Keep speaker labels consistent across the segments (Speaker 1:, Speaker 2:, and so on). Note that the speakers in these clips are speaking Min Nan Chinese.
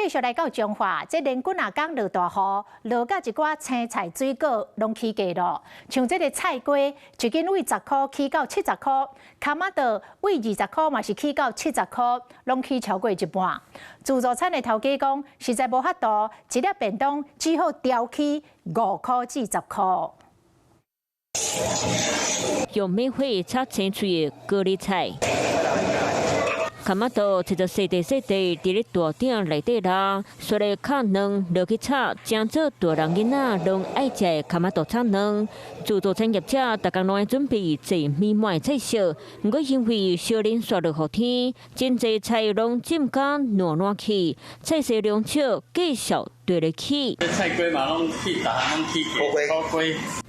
Speaker 1: 繼續來到彰化，這連幾若工落大雨，落甲一寡青菜水果攏起價咯。像這个菜瓜，一斤對10箍起到70箍，跤仔肚對20箍嘛是起到70箍，攏起超過一半。自助餐的頭家講，實在無法度，一粒便當只好調起5箍至10箍。
Speaker 2: 用明火炒青翠的高麗菜。跤仔肚切做細塊細塊，佇咧大鼎內底啦，雪來較軟落去炒，成做大人囡仔攏愛食的跤仔肚炒卵。自助餐業者逐工攏愛準備濟美滿的菜色，毋過因為相連續落雨天，真濟菜攏浸甲爛爛去，菜色量少，繼續綴咧起。
Speaker 3: 菜瓜嘛攏起，逐項攏起價，苦瓜。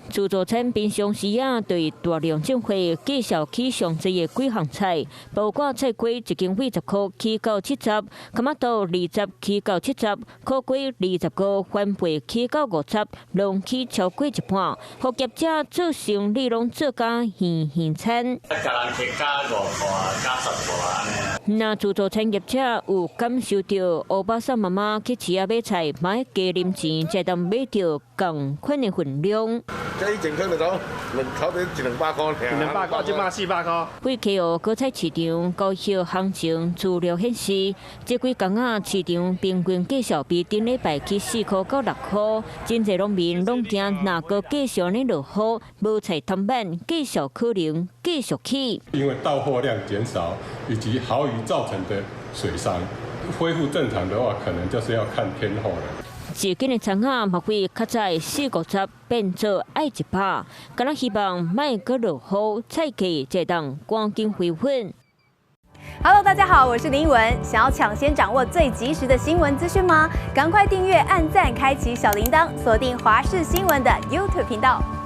Speaker 2: 自助餐平常時啊，對大量進貨，繼續起上濟的幾項菜，包括菜瓜一斤對10箍起到70，跤仔肚20起到70，苦瓜25翻倍起到50，攏起超過一半，予業者做生意攏做甲魚魚餐。
Speaker 3: 共人客加5箍，加10箍按呢。
Speaker 2: 若自助餐業者有感受著歐巴桑媽媽去市仔買菜，嘛愛加零錢，才當買著仝款的份量。
Speaker 4: 這以前可能講兩差不多一兩百箍，
Speaker 5: 兩百箍，這馬400箍。
Speaker 2: 貴溪湖果菜市場交易行情資料顯示，這幾工仔市場平均價數比頂禮拜起4箍到6箍，真濟農民攏驚若閣繼續呢落雨，無菜通賣，繼續可能繼續起。
Speaker 6: 因為到貨量減少以及豪雨造成的水傷，恢復正常的話，可能就是要看天候了。
Speaker 2: 一斤的蔥仔嘛會較早四五十變做愛100，敢若希望莫閣落雨，菜價才當趕緊回穩。
Speaker 7: Hello，大家好，我是林文。想要搶先掌握最及時的新聞資訊嗎？趕快訂閱、按讚、開啟小鈴鐺，鎖定華視新聞的 YouTube 頻道。